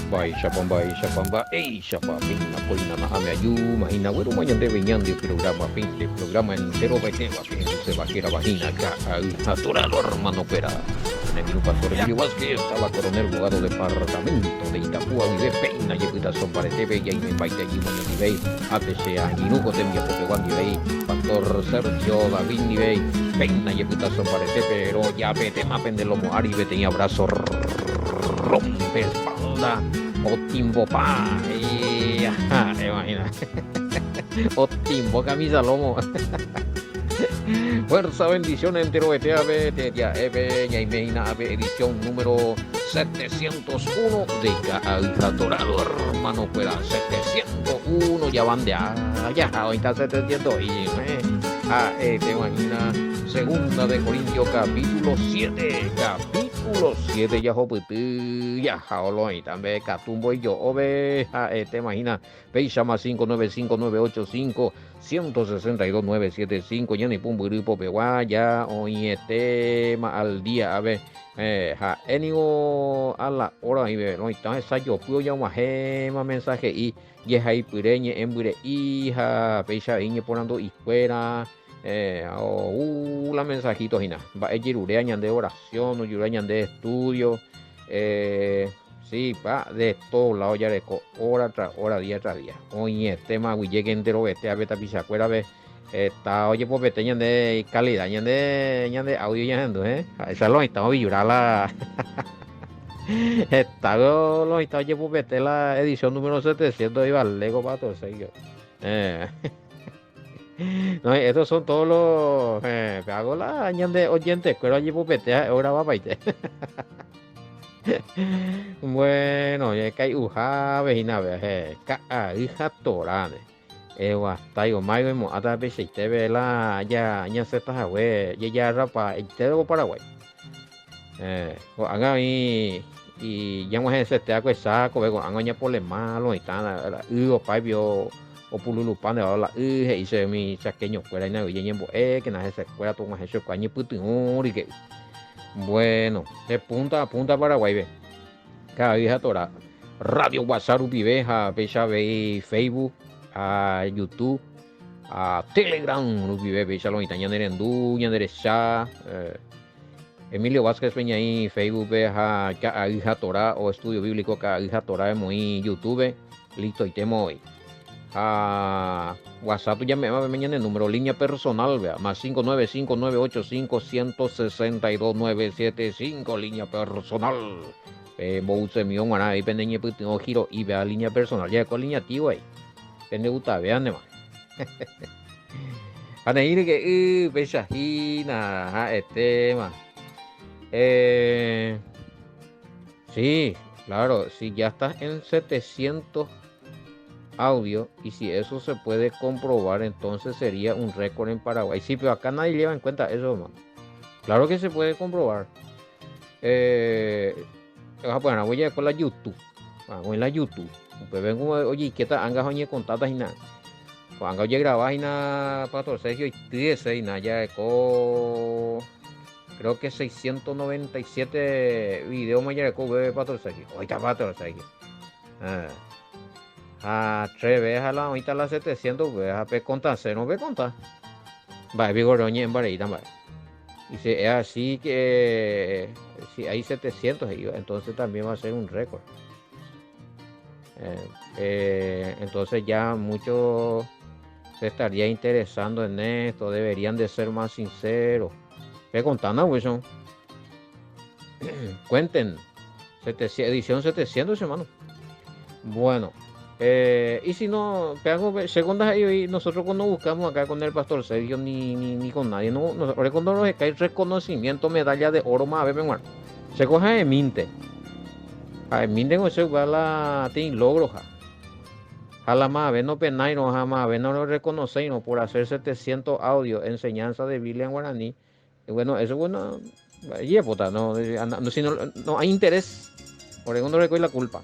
Mba'éichapa, mba'éichapa, mba'éichapa, péina kóina na'ãme aju, mahína guerúma ñandéve ñande programa, pende programa enterovetéva pehenduseva hérava hína Ka'ay ha Torado hermano-kuéra. Ñane angirũ Pastor Emilio Vázquez, táva Coronel Bogado departamento de Itapúa guive, péina jepytaso mbaretépe jaimembaite ajýma ñondivéi, ápe che angirũ ko tembiapopegua ndivéi, Pastor Sergio David ndivéi, péina jepytaso mbaretépe rojapetéma pende lomo ári peteĩ abrazo rompe espalda otimbopa imagina otimbo camisa lomo fuerza bendición enterovetévape ja'épe ñaime hína ápe edición número 701 de Ka'ay ha Dorado hermano-kuéra 701 javandea jaha oĩta 700 ha'ete imagina segunda de Corintios capítulo 7 capítulo 7 jahopyty jaha oloĩta mbe katu mboijo'óve ha'ete imagina péichama 595985 162 975 ñane pumbyry popegua ja oĩetéma al día ave ha'e ningo a la hora oĩve oĩta hesajopy oñaguahẽma mensaje'i jehaipyre ñe'ẽmbyre'i ha péicha avei ñeporandu'ikuéra ou la mensajito hína mba'e jeruréa ñande oración ojeruréa ñande estudio sí pa de todo lado jareko hora tras hora día tras día oĩetéma aguyjéke enterovete ápe tapichakuérape heta ojepopete ñande calidad ñande ñande audio ñahendu eh ha'éicha lo oĩta ovijura la heta lo oĩta ojepopete la edición número 700 ivale ko Pastor Sergio eh No, estos son todos los eh, hago la ñande oyente kuéra ojepopete ha'e ogravapaite. Bueno, kai'uha hína ve, ka'ay ha toráne. Eguastái omái oimo'ãta peichaite la ja ñasẽta hague jajarrapa entéro Paraguái. Eh, ko'ág̃a oĩ ñag̃uahẽsete akue sákope ko'ág̃a oñapolema lo mitã la y opáipi opululupa ndéva la y he'i chéve umi chaqueño-kuéra inagui ñañembo'ékena hesekuéra tog̃uahẽ chupekuéra ñepytyvõ rike. Bueno, de punta a punta Paraguáipe, ka'ay ha Torá, radio WhatsApp rupive ha péicha avei Facebook ha YouTube ha Telegram rupive péicha lo mitã ñanerendu, ñanderecha. Eh, Emilio Vázquez peñaĩ Facebook-pe ha Ka'ay ha Torá o Estudio Bíblico Ka'ay ha Torá emoĩ YouTube-pe, listoitéma oĩ. Ha WhatsApp jame'ẽva peme ñane número línea personal vea, más 595 985 162 975 línea personal. Pe mbousemi og̃uarã avei pende ñepytyvõ giro'i vea línea personal jaheko línea tío-ai. Pende gustave andema. Ha ne'ĩre que y péicha hína ha'etéma. Eh, sí, claro, si ya estás en 700 audio y si eso se puede comprobar, entonces sería un récord en Paraguay. Sí, pero acá nadie lleva en cuenta eso, hermano. Claro que se puede comprobar. Eh, bueno, voy a con la YouTube. Vamos en la YouTube. Upe vengo, oye, ¿qué tal? Anga oñe contata hína. Ko'ág̃a ojegrava hína Pastor Sergio oity hese hína jareko creo que 697 video-ma jareko upépe Pastor Sergio. Oĩta Pastor Sergio. Eh. Ha tres veces la oĩta la 700 upépe ha pe contasérõ pe conta. Mba'e piko ore oñe'ẽmbareíta mba'e. Y si es así que si hay 700 he'íva, entonces también va a ser un récord. Eh, eh, entonces ya mucho se estaría interesando en esto, deberían de ser más sinceros. Pe contando, Wilson. Cuenten. Edición 700, hermano. Bueno, eh, y si no, segunda y nosotros cuando buscamos acá con el pastor Sergio ni, ni, ni con nadie, no, no, cuando nos cae reconocimiento, medalla de oro más a ver, se coge de minte. Ha'emínte ko che upéva la teĩ logro ha. Ha la mave no penáirõ ha mave no lo reconoceirõ por hacer 700 audio enseñanza de Biblia en guaraní, bueno, eso bueno, jepota, no, no, si no, no hay interés, por eso no le la culpa.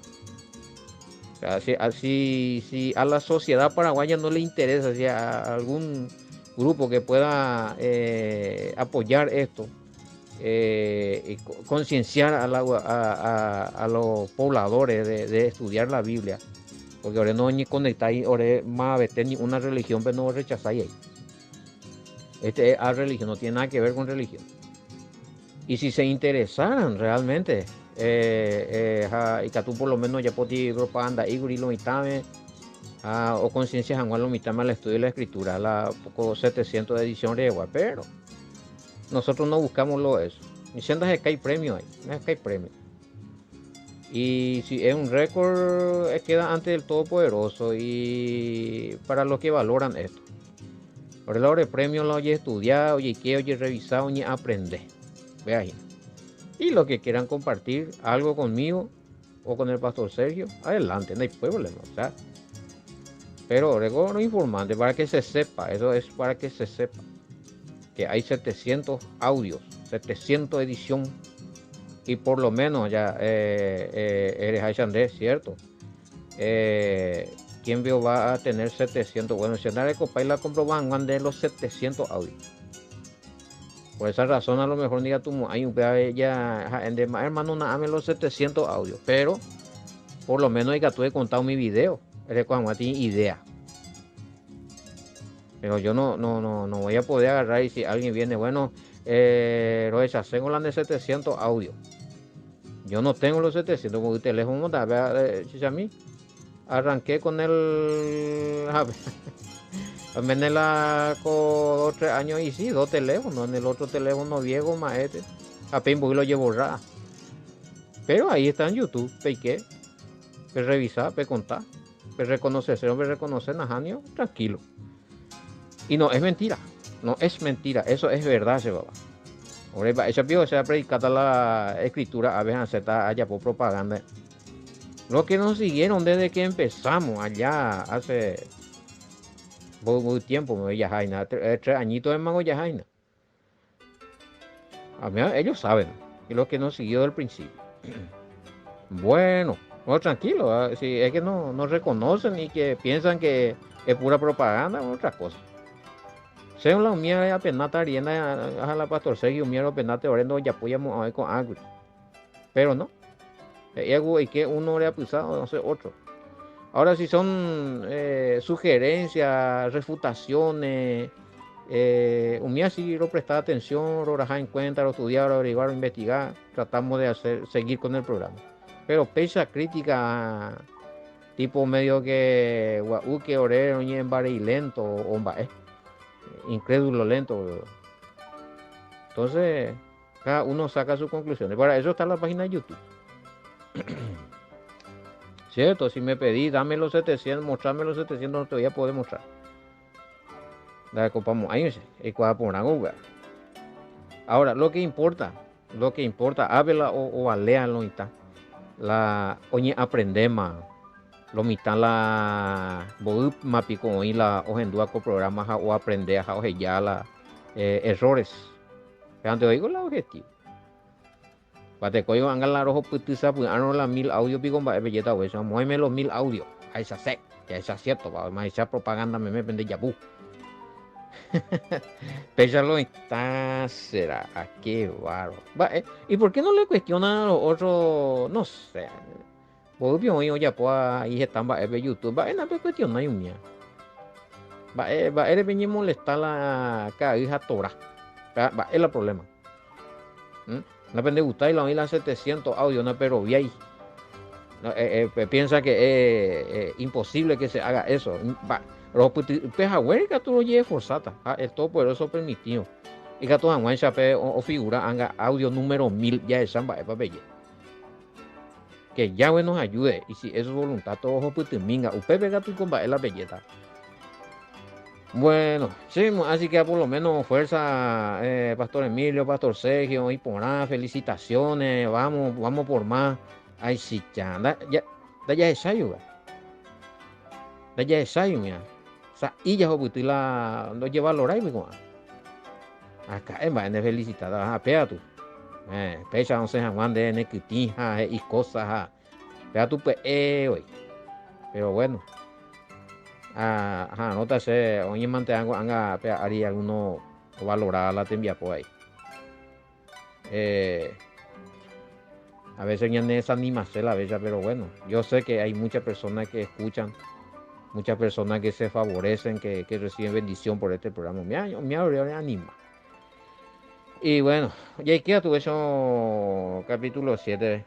O sea, si, si, si a la sociedad paraguaya no le interesa, si a algún grupo que pueda eh, apoyar esto, Eh, concienciar a, la, a, a, los pobladores de, de estudiar la Biblia. Porque ahora no ni conectáis, ahora más ni una religión, pero no rechazáis ahí. Este es a religión, no tiene nada que ver con religión. Y si se interesaran realmente, eh, eh, y por lo menos ya poti propaganda y lo mitame, o conciencia lo mitame al estudio de la escritura, la poco 700 de edición de igual, pero nosotros no buscamos lo eso. Ni siendo que hay premio ahí, no es que hay premio. Y si es un récord, queda ante el Todopoderoso y para los que valoran esto. Por el de premio lo oye estudiado, oye que, oye revisado, oye aprender. Ve ahí. Y los que quieran compartir algo conmigo o con el pastor Sergio, adelante, no hay problema. O sea, pero lo informante para que se sepa, eso es para que se sepa que hay 700 audios, 700 edición y por lo menos ya eh, eh, eres Andrés, ¿cierto? Eh, ¿Quién vio va a tener 700? Bueno, si anda de Copa y la comproban de los 700 audios. Por esa razón, a lo mejor diga tú, hay un ya, en demás hermano, nada, los 700 audios, pero por lo menos que tuve contado mi video, eres cuando tiene idea. Pero yo no, no, no, no voy a poder agarrar y si alguien viene, bueno, eh, lo tengo la de 700 audios. Yo no tengo los 700 con el teléfono, a mí. Arranqué con el. A ver, la con 2 3 años y sí, dos teléfonos. En el otro teléfono viejo, maete. A lo llevo ra. Pero ahí está en YouTube, pe pe revisar, pe contar, pe reconocer, pe reconocer, najanio, tranquilo. Y no es mentira, no es mentira, eso es verdad, se va. Ahora, esa pio se ha predicado la escritura, a veces allá por propaganda. Los que nos siguieron desde que empezamos allá hace muy tiempo, me voy a Jaina, 3 añitos de Mago Yajaina. A mí, ellos saben, y los que nos siguió del principio. Bueno, no, tranquilo, ¿ah? Si es que no, no reconocen y que piensan que es pura propaganda, otra cosa. Según la mía apenas arienda a la pastor Sergio mía apenas te orendo ya apoyamos a ver con agri. Pero no. Y que uno le ha pisado, no sé, otro. Ahora si son sugerencias, refutaciones, un día sí lo presta atención, lo raja en cuenta, lo estudiar, lo averiguar, lo investigar, tratamos de hacer, seguir con el programa. Pero pesa crítica tipo medio que guau que orero ni en lento o incrédulo lento. Entonces, cada uno saca sus conclusiones. Para eso está la página de YouTube. Cierto, si me pedí, dame los 700, mostrame los 700, no te voy a poder mostrar. Dale, copamos ahí, y Ahora, lo que importa, lo que importa, hábela o, o alea lo mitad. La, oye, aprende más. Lo mitad la, voy mapico hoy la ohendúa con programas o aprender a o ya la errores. Pero antes digo la objetivo. Pate coyo angan la rojo putiza pues la 1000 audio pico ba belleta o eso, muéveme los 1000 audio. A esa sec, que esa cierto, va más esa propaganda me me pende yabu. Pésalo está será, a qué baro. Va, ¿y por qué no le cuestionan a los otros? No sé. Vos vio ya pues ahí están va YouTube, va en la cuestión hay un mía. Va va eres venir molestar la hija Torah. Va es el problema. No pende gustar y la la 700 audio, no, pero vi ahí. No, piensa que es imposible que se haga eso. Va, los tú lo lleves forzata, el todopoderoso permitido. Y que tu o, o figura anga audio número 1000 ya es samba es pa Que Yahweh nos ayude y si es su voluntad, todo minga. Usted pega tu comba es la belleta. Bueno, sí, así que por lo menos fuerza, Pastor Emilio, Pastor Sergio, y por nada, felicitaciones, vamos, vamos por más. Ay, sí, ya, da, ya, da ya ensayo, da ya ensayo, mira. O sea, y ya la, no lleva al horario, Acá es va, en felicitada, pega tú. Pecha, no sé, Juan de Nequitija y cosas, pega tú, pues, hoy. Pero bueno. Ajá, nótase, oye, mantengo, anga, pea, haría alguno valorar la tembia por ahí. Eh, a veces ñane desanimase la bella, pero bueno, yo sé que hay muchas personas que escuchan, muchas personas que se favorecen, que, que reciben bendición por este programa. Me, me anima. Y bueno, ya queda tu eso capítulo 7.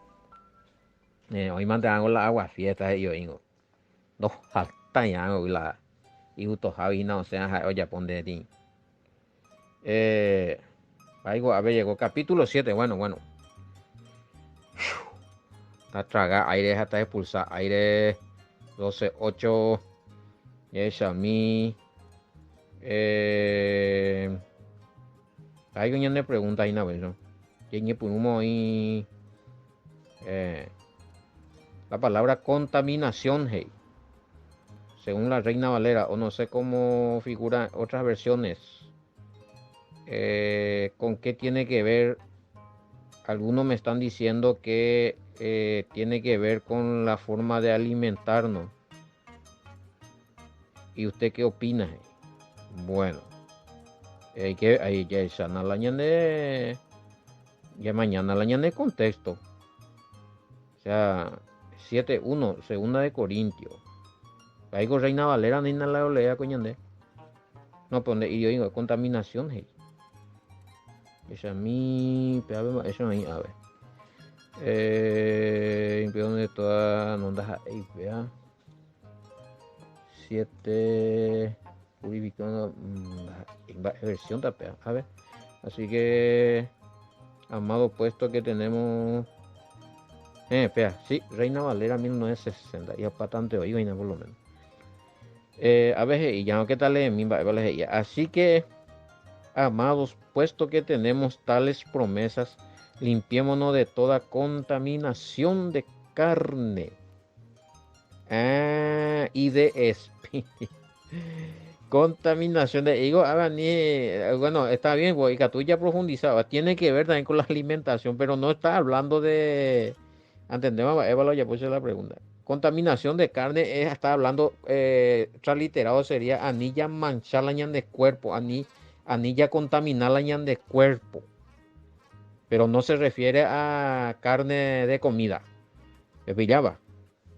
Eh, hoy mantengo la agua fiesta y yo digo, no falta ya la y justo Javi no sea oye ponde ti. Eh, algo, a ver, llegó capítulo 7, bueno, bueno. Está traga aire, hasta expulsar aire 12, 8. Yesami. Eh, hay un de pregunta ahí, no, eso. ahí. Eh, la palabra contaminación, hey. Según la Reina Valera, o no sé cómo figura otras versiones. Eh, ¿Con qué tiene que ver? Algunos me están diciendo que eh, tiene que ver con la forma de alimentarnos. ¿Y usted qué opina? Bueno, hay que, hay ya la ya mañana la de contexto. O sea, 7.1, segunda de Corintios. Ahí con Reina Valera ni la olea, coñande. No, pues y yo digo, contaminación, hey. Esa mi, eso ahí, a ver. Eh, donde toda no ahí, vea. 7 purificando versión tapea, a ver. Así que amado puesto que tenemos eh, espera, sí, Reina Valera 1960, y bastante oído, por lo menos. Eh, a ver, y ya no qué tal es mi Así que, amados, puesto que tenemos tales promesas, limpiémonos de toda contaminación de carne ah, y de espíritu. Contaminación de digo, ah, ni, bueno, está bien, pues, tú ya profundizaba, tiene que ver también con la alimentación, pero no está hablando de, entendemos, Eva ya puse la pregunta. Contaminación de carne, es, está hablando, eh, transliterado sería anilla manchar la de cuerpo, anilla contaminar la de cuerpo. Pero no se refiere a carne de comida. ¿Me pillaba?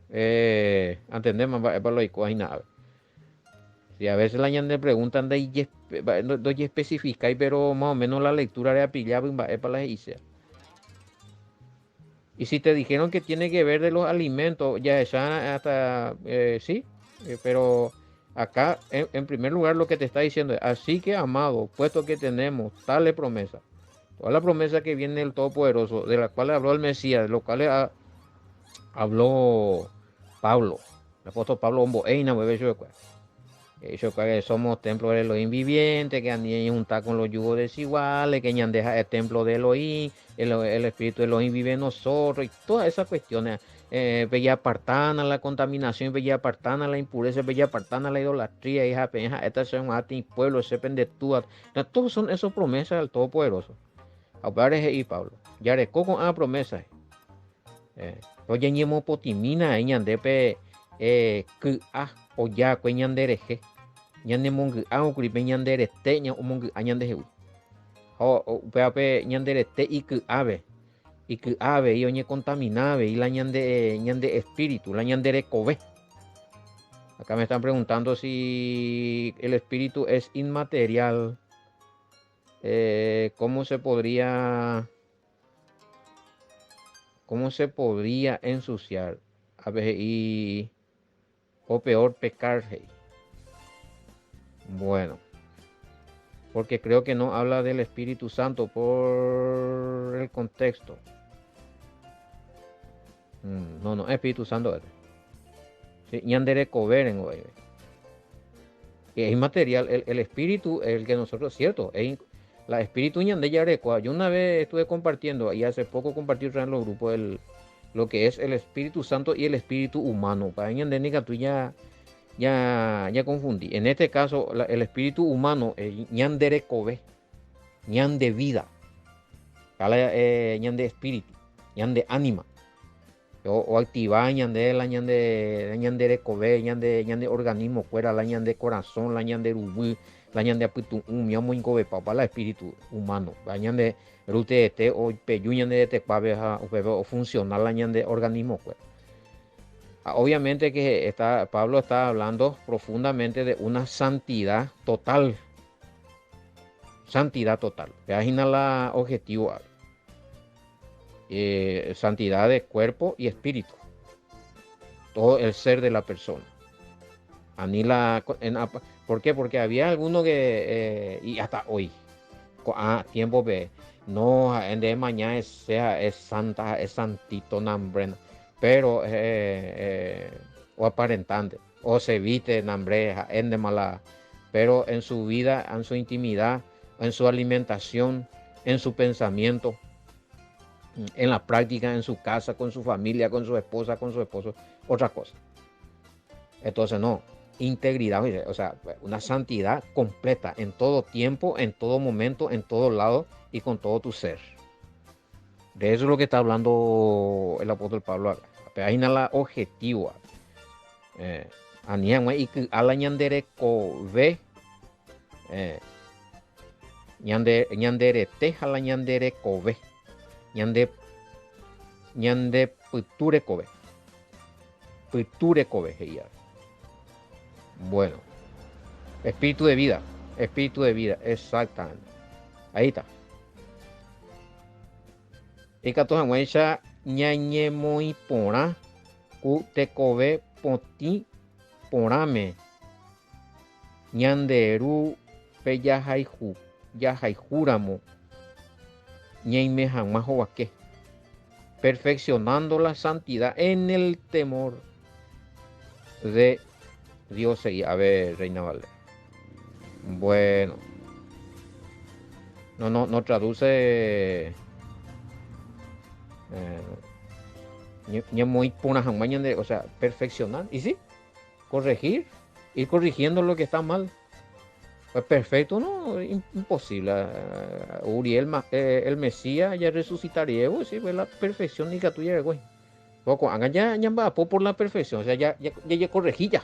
Eh, entendemos, nada. Si a veces la ñande preguntan de no especifica, pero más o menos la lectura de pillaba para la Y si te dijeron que tiene que ver de los alimentos, ya esa hasta eh, sí, eh, pero acá en, primer lugar lo que te está diciendo es, así que amado, puesto que tenemos tales promesas, toda la promesa que viene del Todopoderoso, de la cual habló el Mesías, de lo cual habló Pablo, el apóstol Pablo Ombo, Eina, eso que somos templo de Elohim viviente, que ani juntar con los yugos desiguales, que deja el templo de Elohim, el, espíritu de Elohim vive en nosotros, y todas esas cuestiones. Eh, bella apartana la contaminación, bella apartana la impureza, bella apartana la idolatría, hija, estas son a ti pueblo, sepen de tú. Todos son esas promesas del Todopoderoso. y Pablo. Yareco con a promesa. Eh, oye, ñemo potimina, ñandepe, eh, a o ya, ñandereje ñanemongy'a pe ñanderete omongy'a ñandehegui ha upévape ñanderete iky'áve iky'áve oñecontaminave y la ñande ñande espíritu la ñanderekove acá me están preguntando si el espíritu es inmaterial eh, cómo se podría cómo se podría ensuciar a ver y o peor pecar hey. Bueno, porque creo que no habla del Espíritu Santo por el contexto. Mm, no, no, Espíritu Santo. Sí, Es inmaterial, el, el espíritu, el que nosotros, cierto, es, la espíritu ñande yarekua. Yo una vez estuve compartiendo, y hace poco compartí en los grupos, el, lo que es el Espíritu Santo y el espíritu humano. Para ñande tú ya ya, ya confundí. En este caso, la, el espíritu humano, el ñanderekove, ñande vida, eh, ñande espíritu, ñande ánima. O, o activar ñande la ñande ñande rekove, ñande ñande organismo fuera, la ñande corazón, la ñande rubí. La ñande apytu'ũ umi omoingovepa opa la espíritu humano. La ñande Ru teete oipeju ñande retekuápe ha upépe ofunciona la ñande organismo-kuéra. Ha obviamente que está, Pablo está hablando profundamente de una santidad total. Santidad total. Péva hína la objetivo ápe. Eh, santidad de cuerpo y espíritu. Todo el ser de la persona. Ani la, en, ¿por qué? Porque había alguno que, eh, y hasta hoy, ko'ã tiempo-pe, no ha'e nde maña ese ha'e santa, ha'e santito nambre, pero eh, eh, o aparentante, o se viste nambre, ha'e ndema la, pero en su vida, en su intimidad, en su alimentación, en su pensamiento, en la práctica, en su casa, con su familia, con su esposa, con su esposo, otra cosa. Entonces, no, integridad, o sea, una santidad completa en todo tiempo, en todo momento, en todo lado y con todo tu ser. De eso es lo que está hablando el apóstol Pablo acá. Pe la objetivo. Eh, ani hag̃ua iky'a la ñande rekove, eh, ñande, ñande rete ha la ñande rekove, ñande, ñande pytu rekove. Pytu rekove, he'i avei. Bueno. Espíritu de vida. Espíritu de vida, exactamente. Ahí está. Ikatu hag̃uáicha ñañemoĩ porã ku tekove potĩ porãme ñande Ru pe jahayhu, jahayhúramo ñaime hag̃ua hovake. Perfeccionando la santidad en el temor de Dios he'i ave Reina Valera. Bueno. No, no, no traduce eh, ñamoĩ porã hag̃ua ñande, o sea, perfeccionar. Y sí, corregir, ir corrigiendo lo que está mal. Pues perfecto, no, imposible. Uriel, eh, el Mesías ya resucitaría, sí, pues la perfección ni tuya, güey. Poco, hagan ya, ya por la perfección, o sea, ya, ya, ya, ya corregí ya.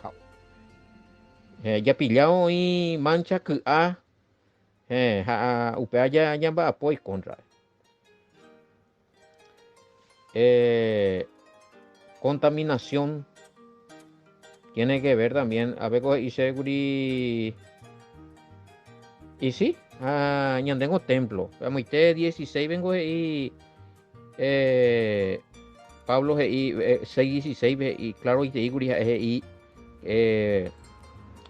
Eh, ya pillado y mancha que a eh, ja, upéva ya ñamba'apo y contra. Eh, contaminación tiene que ver también, a ver, he'ise kuri, y sí, ah, ñandengo templo. Amoite 16 vengo he'i eh, Pablo he'i eh, 6:16 he'i claro itei kuri ha'e he'i eh,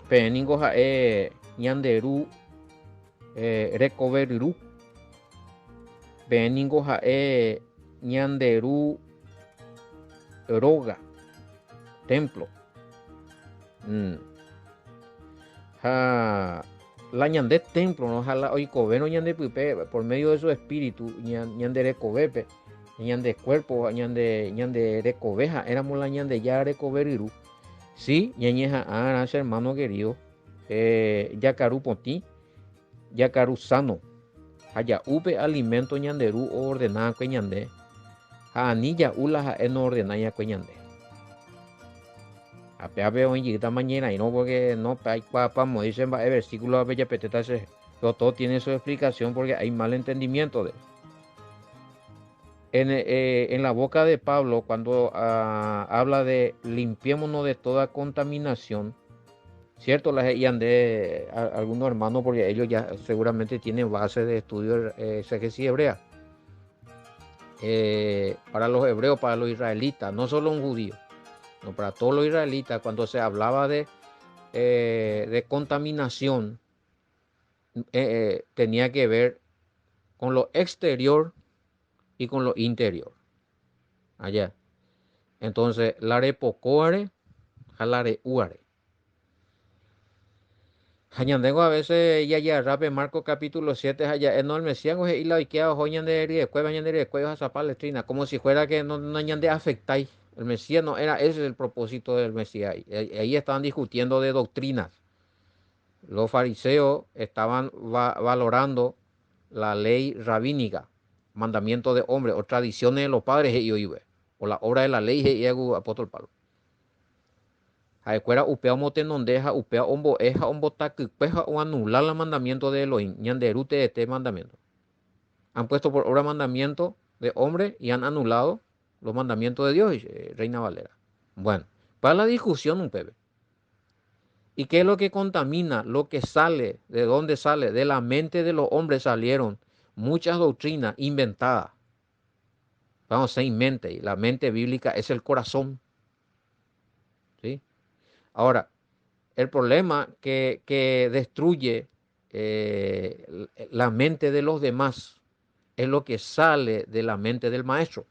peẽ ningo ha'e ñande ru eh, rekove ryru. Peẽ ningo ha'e ñande Ru róga, templo. Mm. Ha la ñande templo, ¿no? Ha la oikovérõ ñande pype por medio de su espíritu, ñande rekovépe, ñande cuerpo, ñande, ñande rekove ha'éramo la Ñandejára rekove ryru. Sí, ñañeha'ãrã, che hermano querido, eh, jakaru potĩ, Jakaru sano ha ja'u pe alimento ñande Ru oordena'akue ñande, ha ani ja'u la ha'e noordenai'akue ñande. Ha pévape oĩ jeýtama ñerairõ porque no pe aikuaapa moĩ che mba'e versículo ha pejapetéta che, pero todo tiene su explicación porque hay mal entendimiento de En, eh, en la boca de Pablo cuando ah, habla de limpiémonos de toda contaminación, Cierto, la he'i ande algunos hermanos porque ellos ya seguramente tienen base de estudio eh, exégesis hebrea. Eh, para los hebreos, para los israelitas, no solo un judío, no para todos los israelitas, cuando se hablaba de, eh, de contaminación, eh, tenía que ver con lo exterior y con lo interior. Allá. Entonces, la repocóare ha la re'úare. Ha ñandéngo a veces jajearra pe Marcos capítulo 7 ha ja'e no el Mesías ngo he'i la oikéva oho ñande ryekuépe, ñande ryekuépe ohasapa letrina, como si fuera que no, no ñande afectái. El Mesías no era ese el propósito del Mesías. Ahí estaban discutiendo de doctrinas. Los fariseos estaban va valorando la ley rabínica, mandamiento de hombre o tradiciones de los padres he'i oĩve, o la obra de la ley he'i apóstol Pablo. Ha'ekuéra upéva omotenonde ha upéva ombo'e ha ombotakykue ha oanula la mandamiento de Elohim, ñande Ru teete mandamiento. Han puesto por obra mandamiento de hombre y han anulado los mandamientos de Dios, dice Reina Valera. Bueno, para la discusión upépe. ¿Y qué es lo que contamina? Lo que sale, ¿de dónde sale? De la mente de los hombres salieron muchas doctrinas inventadas. Vamos, sin mente. La mente bíblica es el corazón. ¿Sí? Ahora, el problema que, que destruye eh, la mente de los demás es lo que sale de la mente del maestro.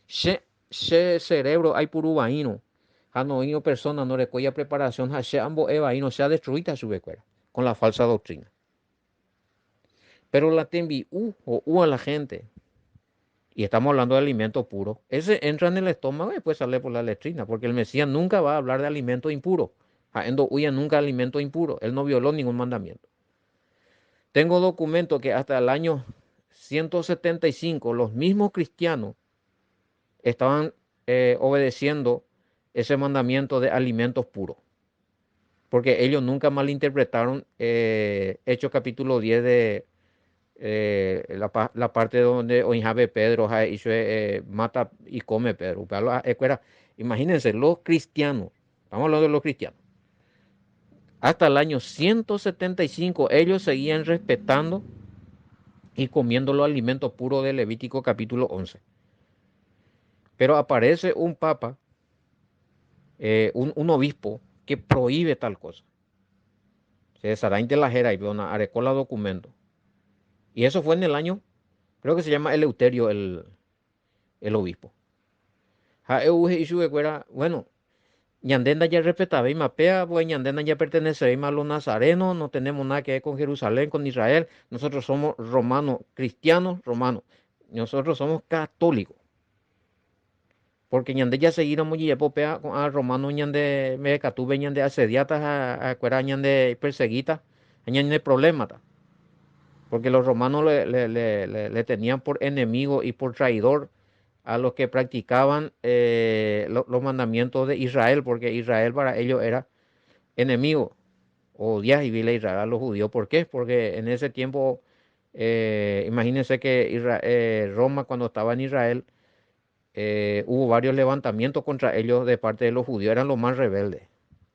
Che, che cerebro aipuru vaírõ ha noĩrõ persona ndorekóiva preparación ha che ambo'e vaírõ che adestruíta chupekuéra con la falsa doctrina. Pero la tembi'u ho'úva la gente, y estamos hablando de alimento puro, ese entra en el estómago y después sale por la letrina, porque el Mesías nunca va a hablar de alimento impuro. Ha'e ndo'úiva nunca alimento impuro, él no violó ningún mandamiento. Tengo documento que hasta el año 175 los mismos cristianos estaban eh, obedeciendo ese mandamiento de alimentos puros. Porque ellos nunca malinterpretaron eh, Hechos capítulo 10 de eh, la, la parte donde oĩhápe Pedro ha he'i eh, mata y come Pedro. Upéva ha'ekuéra, imagínense, los cristianos, estamos hablando de los cristianos, hasta el año 175 ellos seguían respetando y comiendo los alimentos puros de Levítico capítulo 11. Pero aparece un papa, eh, un, un obispo, que prohíbe tal cosa. Se la jera y areko la documento. Y eso fue en el año, creo que se llama Eleuterio el, el obispo. Ha'e ou he'i chupekuéra, bueno, ñande ndajarrespetavéima péva, pues ñande ndajapertenecevéima a los nazarenos, no tenemos nada que ver con Jerusalén, con Israel, nosotros somos romanos, cristianos romanos, nosotros somos católicos. Porque ñande jaseguíramo jajapo péva ko'ã romano ñande mbeguekatúpe ñande asediáta ha ha'ekuéra ñande perseguíta ha ñane provlémata. Porque los romanos le, le, le, le tenían por enemigo y por traidor a los que practicaban eh, los mandamientos de Israel, porque Israel para ellos era enemigo. Odia y vile Israel a los judíos. ¿Por qué? Porque en ese tiempo, eh, imagínense que eh, Roma cuando estaba en Israel, eh, hubo varios levantamientos contra ellos de parte de los judíos, eran los más rebeldes.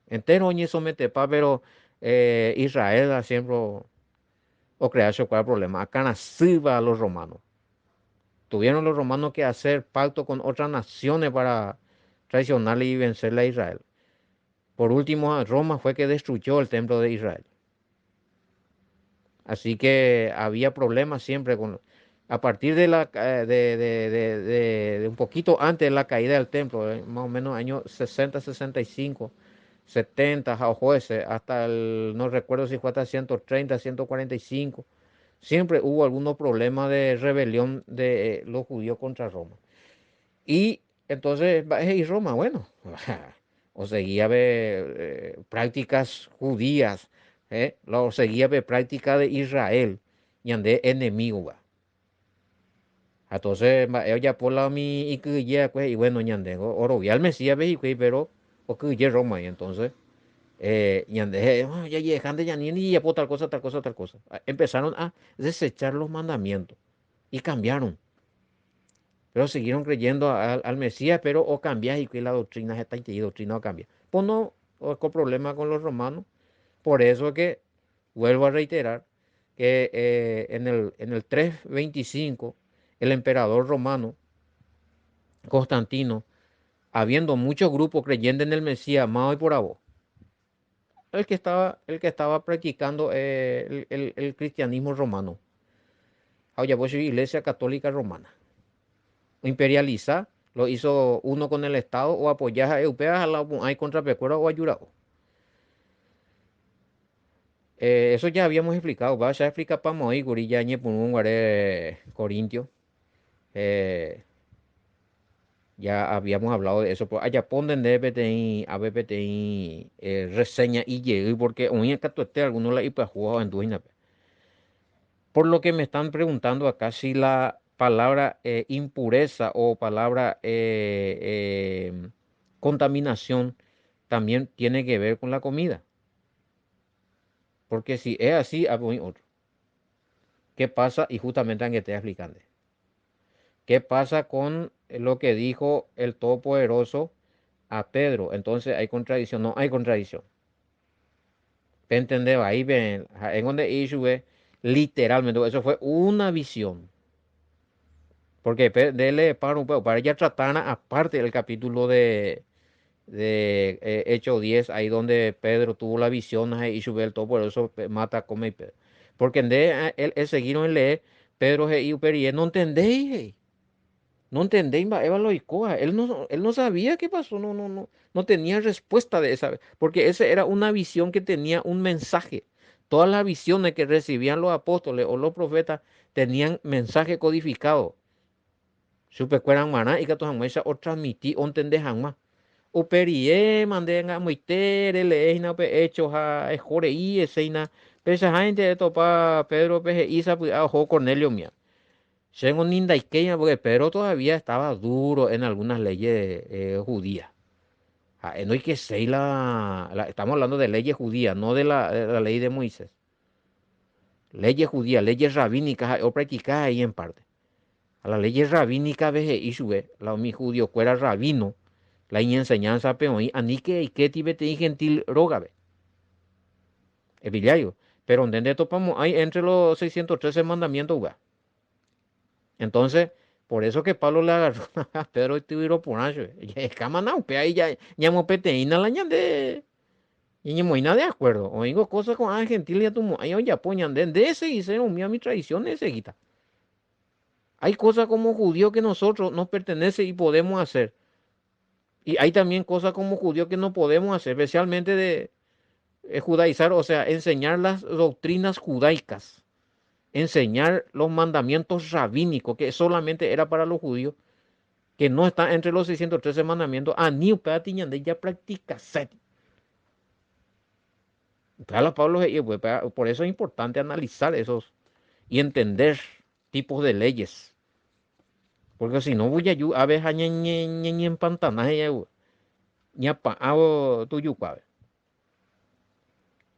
Entero oñesometepa, pero eh, Israel siempre o crearse cuál problema. Acá a los romanos. Tuvieron los romanos que hacer pacto con otras naciones para traicionarle y vencerle a Israel. Por último, Roma fue que destruyó el templo de Israel. Así que había problemas siempre con... A partir de, la, eh, de, de, de, un poquito antes de la caída del templo, eh, más o menos años 60, 65, 70, o jueces, hasta el, no recuerdo si fue hasta 130, 145, siempre hubo algunos problemas de rebelión de eh, los judíos contra Roma. Y entonces, y Roma, bueno, o seguía eh, prácticas judías, eh, lo seguía pe práctica de Israel, ñande enemigo va. Entonces, mba'e ojapo la umi ikyhyje va'ekue he'i, bueno, ñande orovia el Mesías pe hikuái, pero okyhyje Roma y entonces eh, ñande he'i, oh, jajehánte ñani ni jajapo tal cosa, tal cosa, tal cosa. Empezaron a desechar los mandamientos y cambiaron. Pero siguieron creyendo al, al Mesías, pero ocambia hikuái la doctrina, hetaiterei doctrina ocambia. Pono oreko problema con los romanos. Por eso que vuelvo a reiterar que eh, en el, en el 325 el emperador romano Constantino, habiendo muchos grupos creyendo en el Mesías, más hoy por vos, el que estaba, el que estaba practicando eh, el, el, el cristianismo romano. Ha ojapo chugui Iglesia Católica Romana. Oimperialisa, lo hizo uno con el Estado, oapoja ha'e upéva ha la opu'ã ikontrapekuéra oajura'o. Eh, eso ya habíamos explicado, upéva che aexplikapáma oĩ kuri ja ñepyrũ guare Corintio. Eh, ya habíamos hablado de eso, pero ajapo nde peteĩ ave peteĩ eh, reseña ijey porque oĩ katuete alguno la ipyahúva ohendu hína pe. Por lo que me están preguntando acá si la palabra eh, impureza o palabra eh, eh, contaminación también tiene que ver con la comida. Porque si es así, hay otro. ¿Qué pasa? Y justamente aunque te explicando. ¿Qué pasa con lo que dijo el Todopoderoso a Pedro? Entonces hay contradicción. No hay contradicción. Entendés? Ahí ven, en donde Isue, literalmente, eso fue una visión. Porque dele para un poco, para ya tratar aparte del capítulo de Hechos 10, ahí donde Pedro tuvo la visión y sube el Todopoderoso mata, come y Pedro. Porque en de, él, él seguiron en leer, Pedro y Uperi, no entendéis, no entendéis, Eva lo icoa. Él no sabía qué pasó, no, no, no, no tenía respuesta de esa, porque esa era una visión que tenía un mensaje. Todas las visiones que recibían los apóstoles o los profetas tenían mensaje codificado. Supekueran maná y que o transmití o entendés más. Uperie mandenga muitere leina pe hecho ha ejore y eseina. Pesa gente topa Pedro pe isa ojo Cornelio mía. Según nindaikeña, porque Pedro todavía estaba duro en algunas leyes judías. Ah, no hay que ser la, estamos hablando de leyes judías, no de la ley de Moisés. Leyes judías, leyes rabínicas, o practicadas ahí en parte. A las leyes rabínicas, veje y sube, la mi judío fuera rabino, la enseñanza peoí, anique y que tibete y gentil rógabe. Epillayo. Pero donde topamos ahí entre los 613 mandamientos, güey. Entonces, por eso que Pablo le agarró a Pedro y tuvieron por ancho. Y cámara, pe ahí ya, ya mo peteína la ñande. Y ni moina de acuerdo. Oigo cosas con ángel gentil y a tu ahí ya poñan de ese y se mía mi tradición ese guita. Hay cosas como judío que nosotros nos pertenece y podemos hacer. Y hay también cosas como judío que no podemos hacer, especialmente de judaizar, o sea, enseñar las doctrinas judaicas, enseñar los mandamientos rabínicos, que solamente era para los judíos, que no está entre los 613 mandamientos, a ni de ya practica set. Pablo, por eso es importante analizar esos y entender tipos de leyes. Porque si no voy a a ver a ñe empantanaje ya pa hago tuyo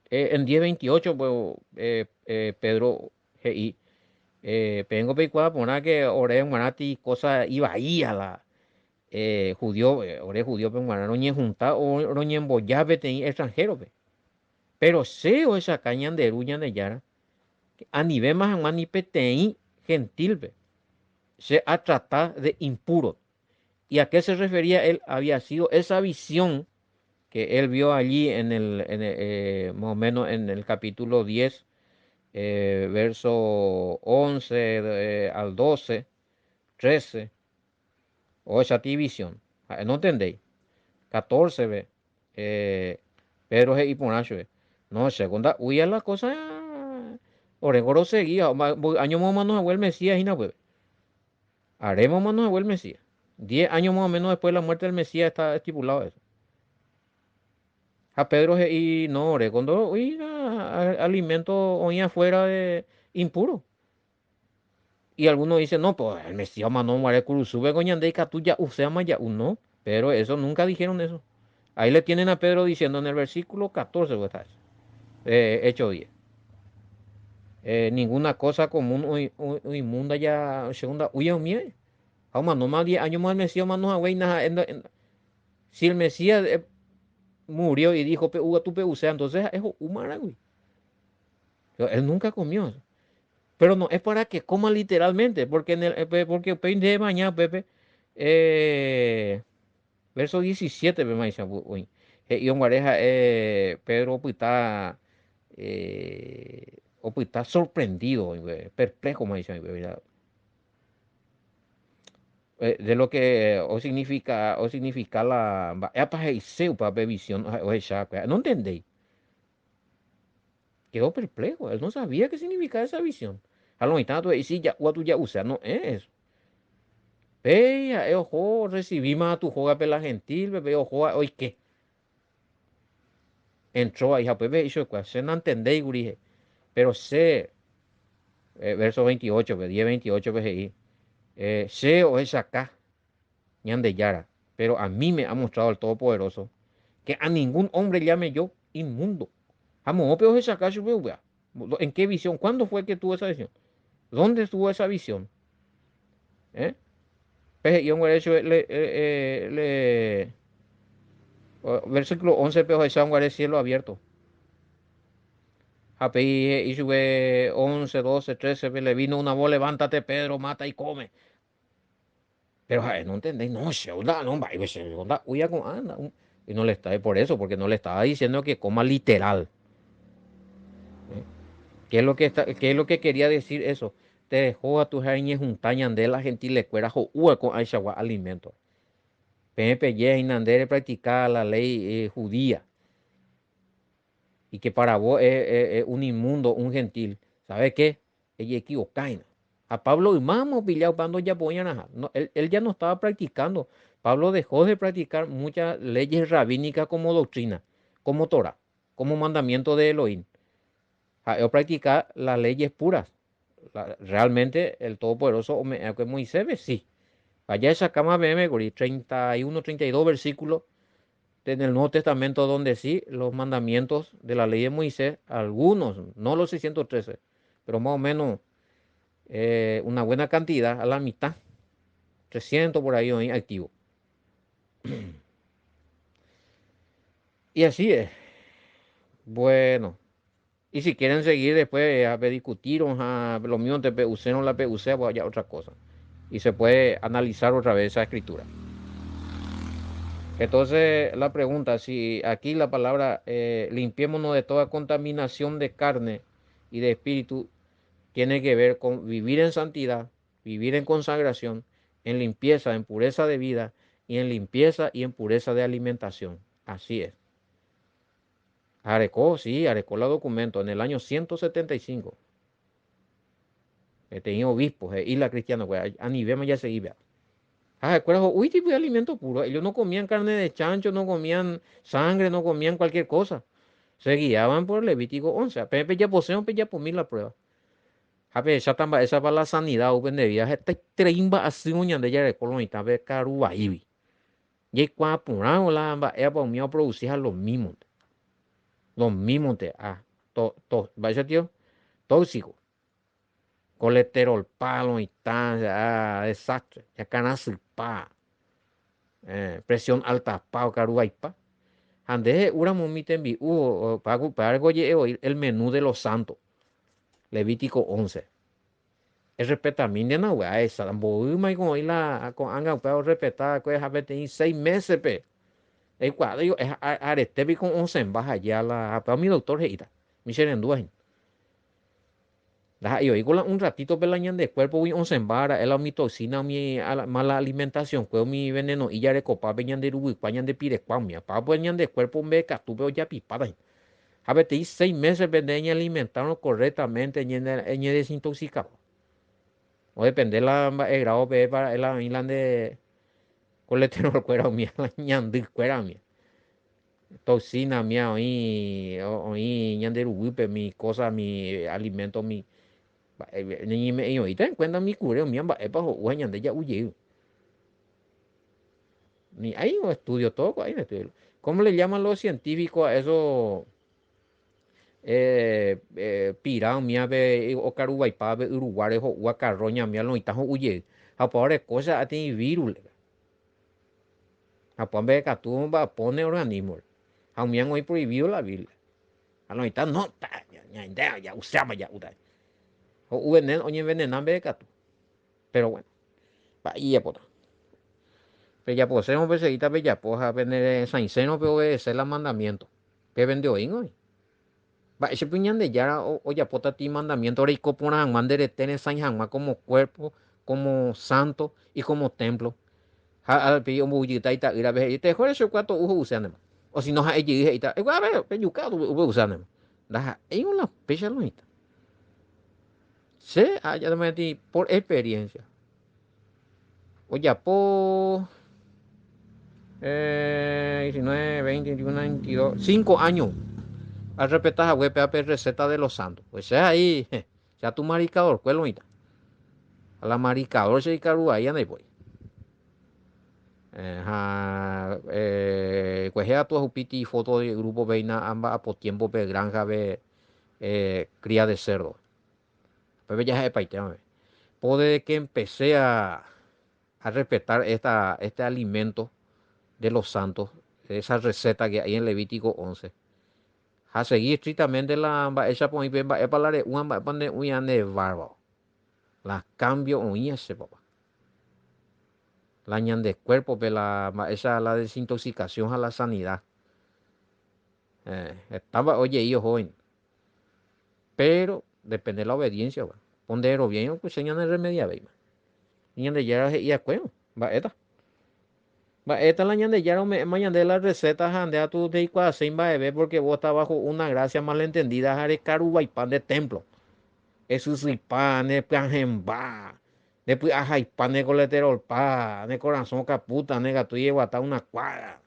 En 10:28 pues Pedro y pengo pe por que ore marati cosa iba ahí a la judío ore judío pe roñe junta o roñe emboyabe te extranjero pe. Pero se o esa caña de ruña de yara a nivel más ni peteí gentil pe, se a tratar de impuro. ¿Y a qué se refería él? Había sido esa visión que él vio allí en el, más o menos en el capítulo 10, verso 11 al 12, 13, o esa visión. Ah, no entendéis. 14, ve, Pedro y Ponacho, no, segunda, huía la cosa, oregoro seguía, año más o menos el Mesías, y no, pues. Haremos más o menos el Mesías. 10 años más o menos después de la muerte del Mesías está estipulado eso. A Pedro y no, cuando alimento hoy afuera de impuro. Y algunos dicen, no, pues el Mesías mandó muere sube coñande y usea maya no, pero eso nunca dijeron eso. Ahí le tienen a Pedro diciendo en el versículo 14, pues, Hecho 10. Ninguna cosa común o inmunda ya segunda uya mie. No más 10 años más el Mesías más no si el Mesías murió y dijo, tu pe usea, entonces es humana, güey. Él nunca comió. Pero no es para que coma literalmente, porque en el porque de mañana, Pepe, verso 17, pe maíz, uy. Y Pedro está está sorprendido, perplejo, maíz, de lo que o significa la visión o no entendéis. Quedó perplejo, él no sabía qué significaba esa visión. A lo instante y si ya tu ya usa, no es. Peya, ojo, recibí más a tu joga pela gentil, bebé, ojo, hoy qué. Entró ahí, pues ve, hizo se no entendéis, gurije. Pero sé, verso 28, 10, 28, PGI. Sé o es acá, yara, pero a mí me ha mostrado el Todopoderoso Que a ningún hombre llame yo inmundo. Ha moõpe ohechaka chupe upéva? En qué visión? Cuándo fue que tuvo esa visión? Dónde estuvo esa visión? Eh? Pe he'i onguare chupe le, eh, le versículo 11 pe ohecha onguare cielo abierto. Ha pe he'i chupe 11, 12, 13 pe le vino una voz, levántate Pedro, mata y come. Pero ha'e no entendéi, no, che onda, no, mba'épe che onda, uya ko'ã, y no le está, por eso, porque no le estaba diciendo que coma literal. ¿Eh? ¿Qué es lo que está, qué es lo que quería decir eso? Te dejó a tu ñehunta ñande la gentilekuéra ho'úva ko'ãichagua alimento. Peẽ peje hína nde repractica la ley judía. Y que para vos es un inmundo, un gentil. ¿Sabe qué? Ejekivoka hína. Ha Pablo ymáma opilla upe ndojapo'ỹarãha. No, él, él ya no estaba practicando. Pablo dejó de practicar muchas leyes rabínicas como doctrina, como Torah, como mandamiento de Elohim. Ha'e opractica las leyes puras. La, realmente el Todopoderoso ome'ẽva'ekue Moisés-pe, sí. Jahechakáma peẽme kuri 31, 32 versículo en el Nuevo Testamento donde sí los mandamientos de la ley de Moisés, algunos, no los 613, pero más o menos una buena cantidad, a la mitad, 300 por ahí hoy activo. Y así es. Bueno, y si quieren seguir después a discutir, a lo mismo te PUC o la PUC, pues ya otra cosa. Y se puede analizar otra vez esa escritura. Entonces la pregunta, si aquí la palabra limpiémonos de toda contaminación de carne y de espíritu, tiene que ver con vivir en santidad, vivir en consagración, en limpieza, en pureza de vida y en limpieza y en pureza de alimentación. Así es. Arecó, sí, arecó la documento en el año 175. Tenía obispos, y la cristiana, pues, a nivel ya se iba. Ah, acuerdo, uy, tipo de alimento puro. Ellos no comían carne de chancho, no comían sangre, no comían cualquier cosa. Se guiaban por Levítico 11. Pepe ya poseo, pe ya pomí la prueba. Ha pe esa tamba, esa para la sanidad, upe nde vida, heta treimba asy ñande jareko lo mitã pe karu vaígui. Jaikuaa porã la mba'épa umi oproduciha lo mismo. Lo mismo te, ah, to, to, mba'éicha tio, tóxico. Colesterol pa lo mitã, ah, desastre, ñakãrasypa, presión alta pa okaru vaipa. Ha nde he'úramo umi tembi'u, upévare oje'e voi el menú de los santos. Levítico 11. Errespetamíntena upéva esa, mboýma oĩ la ko'ág̃a upéva orrespeta va'ekue ha peteĩ seis mésepe. Eikuaa arete piko osẽmba haja la upéva umi doctor he'íta, umi cherendúva hína. Ndaha'éi oĩko la un ratito-pe la ñande cuerpo-gui osẽmba ra'e la umi toxina, umi mala alimentación-kue, umi veneno'i jarekopápe ñande ruguykua, ñande pirekua umíva. Pápe ñande cuerpo mbeekatúpe ojapipáta hína. Ha peteĩ seis mésepe nde eñealimentárõ correctamente eñedesintoxicapa. Odepende la mba'e grado pevépa ra'e la oĩ la nde colesterol-kuéra umíva, la ñandy-kuéra umíva. Toxina umíva oĩ, oĩ ñande ruguýpe umi cosa, umi alimento, umi mba'e ñañeme'ẽioĩta en cuenta umi kure umíva mba'épa ho'u ha ñande ja'u jey. Ni hay un estudio, todo hay un estudio. ¿Cómo le llaman los científicos a eso? Pira umívape okaruvaipápe yruguáre ho'úva carroña umíva lo mitã ho'u jey. Ha opa oreko che ateĩ virus. Ha opa mba'ekatu omba'apóne organismo-re. Ha umíva oĩ prohibido la Biblia. Ha lo mitã no, ñaende ja'uséma ja'úta. Ho'u veneno, oñenvenena mba'ekatu. Pero bueno, mba'e ijapóta. Pejaposérõ peseguíta pejapo ha peneresãisérõ pe obedece la mandamiento. Pe pende oĩgui. Mba'éichapa Ñandejára ojapóta ti mandamiento reiko porã hag̃ua nde rete resãi hag̃ua como cuerpo, como santo y como templo. Ha avei omboyjýta ita'ýrape he'i teho rechauka to'u ho'uséantema. O si no ha'e jey he'íta igual pejuka ho'uséantema. Ndaha'éi la péicha lo mitã. Che aja por experiencia. Ojapo 19, 20, 21, 22, 5 años arrespeta hague pe receta de los santos. Pues che ahí, ya tu maricador, cuelo mitã. A la maricador che ikaru ahí andai. Ha. Kuehe atu ahupíti foto grupo-pe hína amba'apo tiempo-pe granja-pe cría de cerdo. Upépe jaha'epaitémave. Po desde que empecé a a respetar esta este alimento de los santos, esa receta que hay en Levítico 11, ha seguí estrictamente la mba'éichapa oĩ pe mba'épa la re'úva mba'épa nde'úiva nde bárbaro. La cambio oĩ che papá. La ñande cuerpo-pe la mba'éicha la desintoxicación ha la sanidad. Eh, heta mba'e ojei oho hína. Pero depende la obediencia gua. Po nde reroviáirõ ko che ñane remediavéima. Ñandejára he'i akuérõ, mba'éta. Mba'éta la Ñandejára ome'ẽma ñande la receta ha nde atu ndeikuaaséi mba'eve porque vos estás bajo una gracia malentendida ha rekaruvaipa nde templo. Esysyipa, ne pyahẽmba, nde py'ahaipa, ne colesterolpa, ne korasõ okapúta, nde katu eguata una cuadra.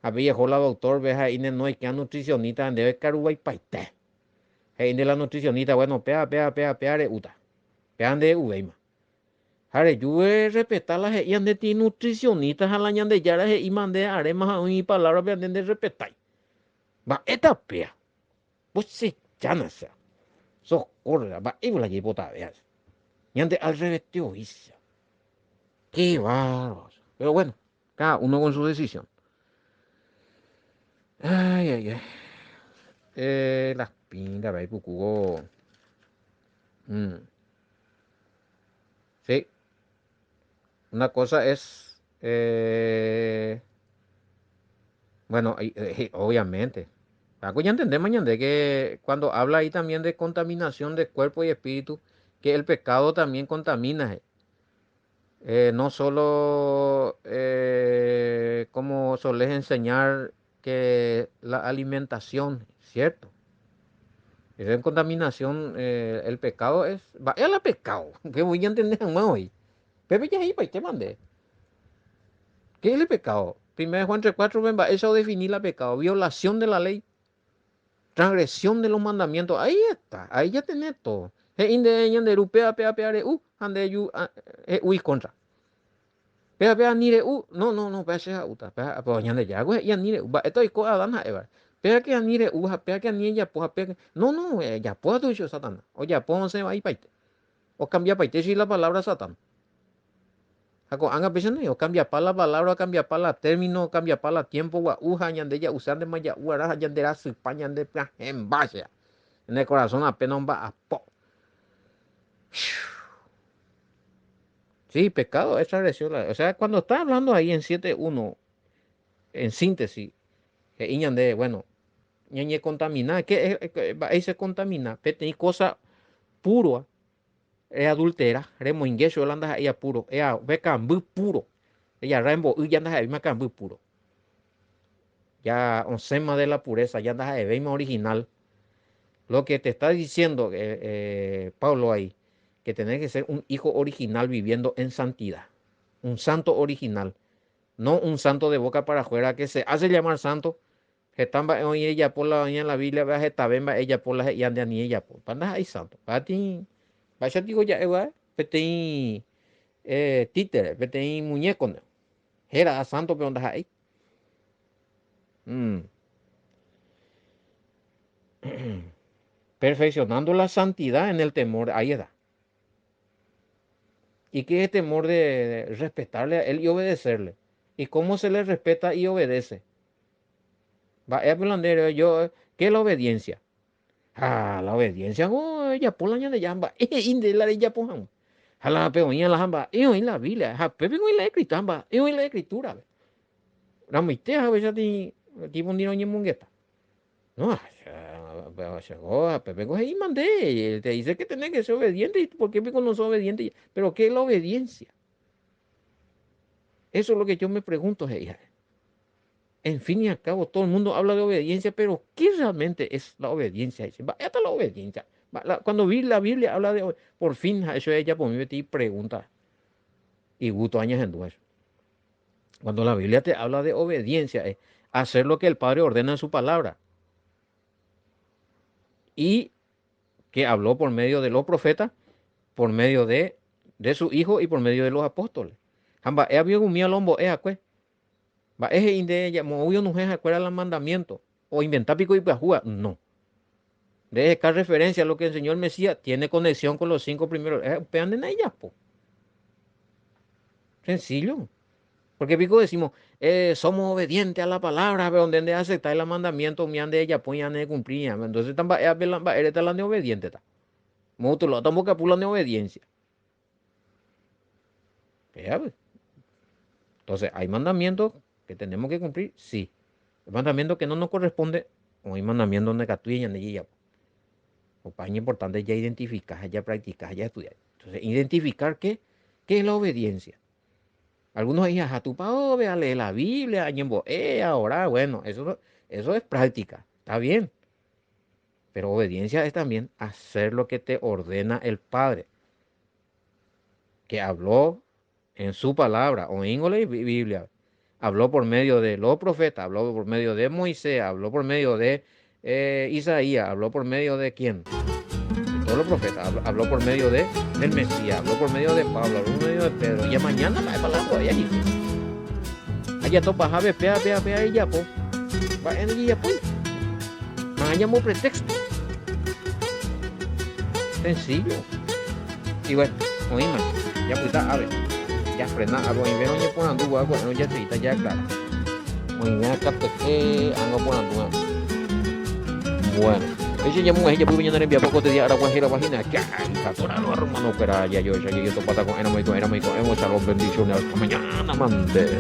Ha pe jeho la doctor-pe ha he'i ne noikea nutricionista ha ndéve karuvaipaite. He'i nde la nutricionista, bueno, péa, péa, péa, péa re'úta. Péa nde'uvéima. Ha reju errespeta la he'íva nde ti nutricionista ha la Ñandejára he'íma nde aréma ha oĩ ipalabra-pe ha nde nderrespetái. Mba'éta péa? Pochechána che. Socorro, mba'éiko la jaipotavéva che. Ñande al revete oĩ che. Qué bárbaro. Pero bueno, cada uno con su decisión. Ay, ay, ay. Eh, las pintas, ve, puku. Mm. Sí. Una cosa es, eh, bueno, obviamente. Ya entendemos ñande que cuando habla ahí también de contaminación de cuerpo y espíritu, que el pecado también contamina. Eh, no solo eh, como solés enseñar que la alimentación, ¿cierto? Esa contaminación, eh, el pecado es... Vaya la pecado, que voy a entender más hoy. Pepe ya ahí, te mandé. ¿Qué es el pecado? Primero Juan 3.4, ven, eso definir la pecado. Violación de la ley, transgresión de los mandamientos. Ahí está, ahí ya tenés todo. He'i nde ñande ru péa péa péa re'u ha nde ju he'u icontra. Péa péa ani re'u, no no no péa che ha'úta. Péa pero Ñandejára ko he'i ani re'u. Mba'éta oiko Adán ha Eva-re. Péa ke ani re'u ha péa ke ani ejapo ha péa ke no no ejapo katu he'i Satanás. Ojapo osẽ vaipaite. Okambiapaite chugui la palabra Satán. Ha ko'ág̃a péicha noĩ, okambiapa la palabra, okambiapa la término, okambiapa la tiempo gua'u ha ñande ja'uséntema ja'u arã ha ñande rasypa, ñande pyahẽmba che. Ñane corazón apenas omba'apo. Sí, pecado es transgresión. O sea, cuando está hablando ahí en 7.1, en síntesis, he'i ñande, bueno, ñañecontamina, ¿qué es? Mba'éicha contamina? Peteĩ cosa puro Readultera, remoinge chupe la ndaha'éiva puro, eave kamby puro, ejarra embo'y ja ndaha'evéima kamby puro. Ja osẽma de la pureza, ja ndaha'evéima original. Lo que te está diciendo Pablo ahí, que tenés que ser un hijo original viviendo en santidad, un santo original, no un santo de boca para afuera que se hace llamar santo, Heta mba'e oĩ ejapo la oĩva la Bíbliape ha hetave mba'e ejapo la he'íva nde ani ejapo. Pa ndaha'éi sánto. Pa'atĩ, mba'éicha piko ja'éva peteĩ títere, peteĩ muñéko nde. Héra sánto péro ndaha'éi. Mm. Perfeccionando la santidad en el temor, ahí está. ¿Y qué es temor de respetarle a él y obedecerle? ¿Y cómo se le respeta y obedece? Mba'épa la nde yo, ¿qué es la obediencia? Ha, la obediencia ko ejapo la Ñandejára mba'e he'i nde la rejapo hag̃ua. Ha la pe oĩva la mba'e oĩ la Biblia, ha pépe oĩ la escritura, ha mba'e oĩ la escritura-pe. Ramoite haguéicha tipo ndire oñemongeta. No, ha pépe ko he'íma nde, te dice que tenés que ser obediente, y por qué piko no sos obediente? Pero ¿qué es la obediencia? Eso es lo que yo me pregunto, he'i ha'e. En fin y al cabo, todo el mundo habla de obediencia, pero ¿qué realmente es la obediencia? Dice, mba'épa la obediencia? Cuando vi la Biblia habla de, por fin, ha hecho ella por mí peteĩ pregunta igusto añahendu eso. Cuando la Biblia te habla de obediencia, es hacer lo que el Padre ordena en su palabra. Y que habló por medio de los profetas, por medio de, de su Hijo y por medio de los apóstoles. Ha mba'e aviõ umi alombo'e akue. Mba'e he'i nde moõgui onuhẽ ha'ekuéra la mandamiento? Oinventa piko ipyahúva? No. Nde eheka referencia lo que enseñó el Mesías tiene conexión con los cinco primeros. Eh, upéva nde naijapo. Sencillo. Porque piko decimos, eh, somos obedientes a la palabra, pero donde nde acepta el mandamiento, umi ande ejapo y ande cumplir. Entonces, mba'e ape la mba'éreta la nde obediente ta. Mótulo, tambokapu la nde obediencia. Vea, pues. Entonces, ¿hay mandamientos que tenemos que cumplir? Sí. Hay mandamientos que no nos corresponde, o hay mandamientos donde katu ñande jajapo. Opa es importante ya identificar, ya practicar, ya estudiar. Entonces, identificar qué, qué es la obediencia. Algunos dicen, ajá, tu pa, ve a leer la Biblia, a orar. Bueno, eso, eso es práctica, está bien. Pero obediencia es también hacer lo que te ordena el Padre, que habló en su palabra, o en la Biblia, habló por medio de los profetas, habló por medio de Moisés, habló por medio de eh, Isaías, habló por medio de quién? De todos los profetas, habló, por medio de, del Mesías, habló por medio de Pablo, habló por medio de Pedro. Y mañana la palabra todavía allí. Allá topa jave pea pea pea y ya po. Va en ya pues. Mañana pretexto. Sencillo. Y bueno, oíma, ya puta ave. Ya frena algo y veo oñeporandu guapo, ya se ya clara. Oime akatete anga porandu. Bueno, ese ya mujer ya pude ñane rembiapo ko te día aragua jera vagina. Ya, torano hermano, pero ya yo ya yo topata con era muy con era muy con shalom bendiciones hasta mañana mande.